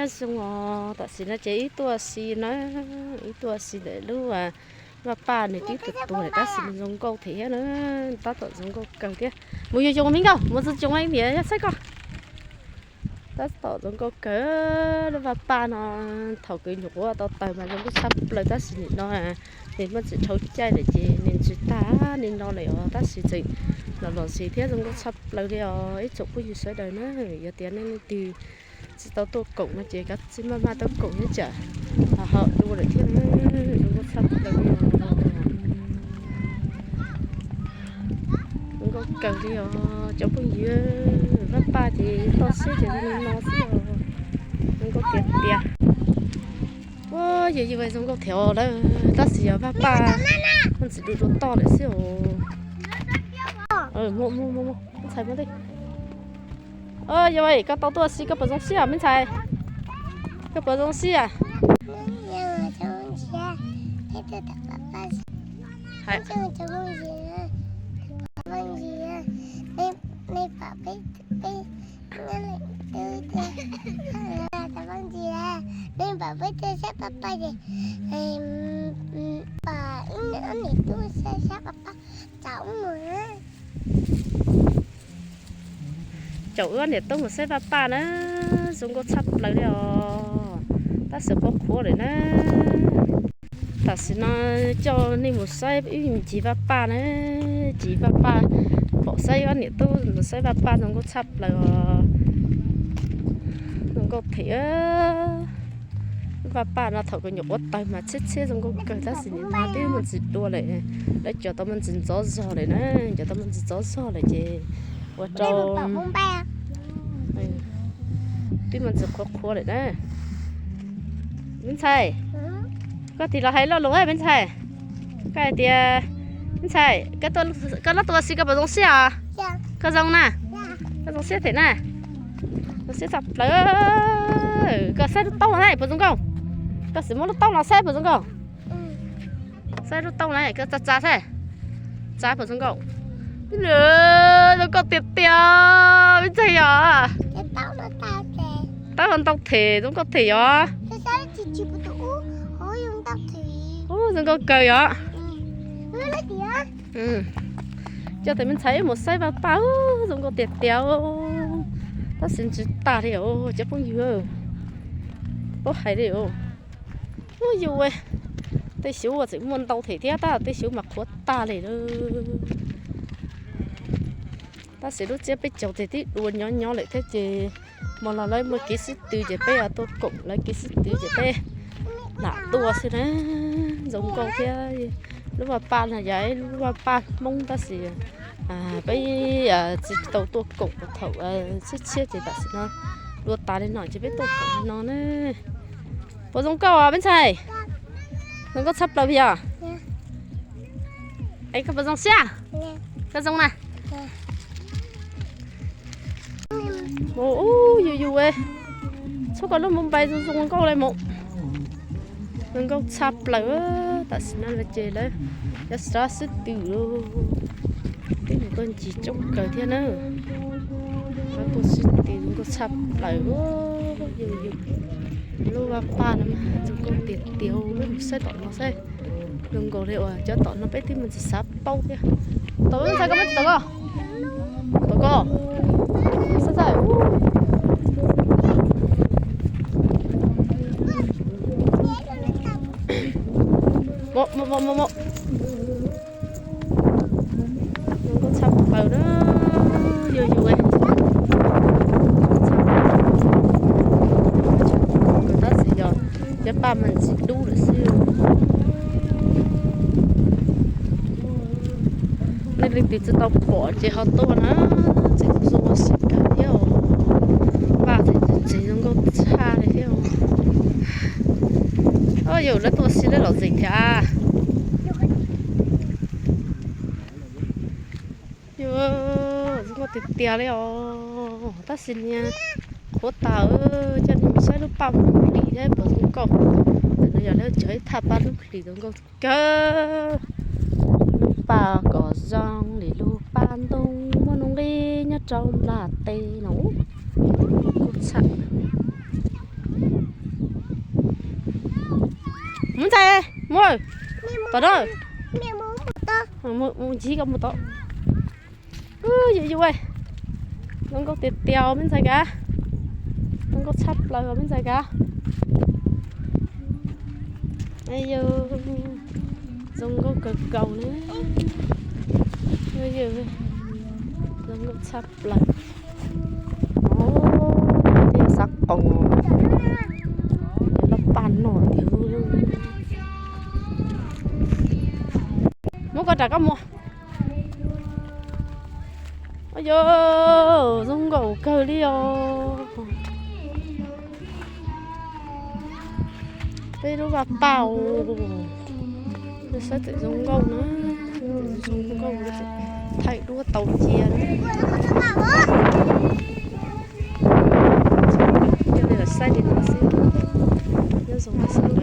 Zoo os, tam sim no ces wb tuaj si na, wb tuaj si ntawm lub vaj paj nws twb tuag tuag lawm tab sis nws zoo nkauj thiab na, tab tom zoo nkauj kawg thiab. Mus yos yos me nkauj, mus txog coob niam yog saib koj. Tab tom zoo nkauj kawg lub vaj paj no, thaum kws nyuam qhuav tau tawg mas zoo nkauj tshaj plaws tab sis nim no nws muaj txim dhau caij lawm ces nws tsis tag li no lawm os, tab sis tseem los los zis thiab zoo nkauj tshaj plaws li os ib tsoom phooj ywg sawv daws na. Yog tias nej leej twg tsis tau tuaj koom no ces kav tsij maj maj tuaj koom thiab tsam ho dua lawm thiab, zoo nkauj tshaj plaws li os. Zoo nkauj kawg li os cov phooj ywg, vaj paj ces toj siab ces zoo li no xwb os, zoo nkauj tiag tiag. Ua yus yus zoo nkauj thiab lawm tab sis yog vaj paj muaj ntxim dua dua toj lawm xwb os. Ntxhais, yog koj tau tuaj si koj puas zoo siab me ntxhais? Koj puas zoo siab? Nej pom peb, peb, nej pom peb tuaj saib paj paj ces, pom ib niam tub saib paj paj, caum mus. Caum wb niam tub mus saib vaj paj na, zoo nkauj tshaj plaws li os. Tab sis qhuav qhuav lawm na. Tam sim no coj nej mus saib ib ncig vaj paj na, ncig vaj paj, pom saib wb niam tub mus saib vaj paj zoo nkauj tshaj plaws os. Zoo nkauj thiab. Vaj paj no thaum kws nyuam qhuav tawg mas txhiab txhiab zoo nkauj kawg tab sis nim no twb muaj ntxim dua lawm, lawv cov tau muaj ntxim ntxov zog lawm na, cov tau muaj ntxim ntxov zog lawm ces ua rau twb muaj ntxim qhuav qhuav lawm na. Me ntxhais, koj tig los hais lo lus me ntxhais. Koj hais tias, me ntxhais, koj tuaj si koj puas zoo siab os? Koj zoo na, koj zoo siab thiab na. Zoo siab tshaj plaws. Koj saib lub taub no puas zoo nkauj? Koj sim muab lub taub no saib puas zoo nkauj? Saib lub taub na, koj tsa tsa saib, tsa puas zoo nkauj? Zoo nkauj tiag tiag, me ntxhais yom. Taub ntau them, zoo nkauj them yom. Ub, zoo nkauj kawg yom. Coj tus me ntxhais wb mus saib vaj paj, zoo nkauj tiag tiag. Tab sis ntsis tag li os cov phooj ywg, paub hais li os. Ub yus, tej xyuv tseem muaj ntau them thiab tab tej xyuv mas qhuav tag li lawm. Tab sis lub tsiab peb caug ces twb dua nyob nyob lawm thiab ces hmo no lawv muaj kev sib tw ces peb tuaj koom lawv kev sib tw ces peb lam tuaj xwb na. Zoo nkauj thiab. Lub vaj paj no yog ib lub vaj paj Hmoob tab sis peb tsis tau tuaj koom thaum tshiab tshiab ces tam sim no dua tas li no ces peb tuaj koom li no na. Puas zoo nkauj os me ntxhais? Zoo nkauj tshaj plaws yog? Es koj puas zoo siab? Koj zoo na. Mus ub yus yus, tshuab koj lub moo npai zoo zoo nkauj li mus. Zoo nkauj tshaj plaws. Tam sim no ces lawv cov sab sib tw, twb mus tuaj ncig coob kawg thiab na. Lawv tuaj sib tw zoo nkauj tshaj plaws. Yus yus, lub vaj paj no zoo nkauj tiag tiag, peb mus saib tom no saib. Zoo nkaus li uas cov tom no peb twb mus tsis xav paub thiab. Tom ntxhais koj muab tsis tom koj, tom koj, xav xav. Zoo nkauj tshaj plaws na, yus yus, tab sis yog cov paj mas ntxim dub lawm xwb. Nej leej twg tsis tau pom ces ho tuaj na, tseem zoo ua si kawg thiab os. Paj tseem tseem zoo nkauj tshaj li thiab os. Yus lawv tuaj si lawv lom zem thiab. Yus, zoo nkauj tiag tiag li os. Tab sis niag qhuav tas, coj nej mus saib lub paj lub hlis thiab puas zoo nkauj. Ntawm no yog lawv cog ib thaj paj lub hlis zoo nkauj kawg. Lub paj kom zoo li lub paj ntoo muaj nuj nqis nyob rau nplaj teb no. Kuj tshaj. Ntxhais, mus, tom no, mus ncig koj mus tod. Yus yus, zoo nkauj tiag tiag me ntxhais kav, zoo nkauj tshaj plaws me ntxhais kav. Yus zoo nkauj kawg nkaus li, zoo nkauj tshaj plaws. Tej xav qoos, loj paj no tiag. Muab koj rau koj mus. Yus zoo nkauj kawg li os. Peb lub vaj paj, saib txawm zoo nkauj na, zoo nkauj, thaij duab tau cia. Saib li no xwb, nyob zoo xwb,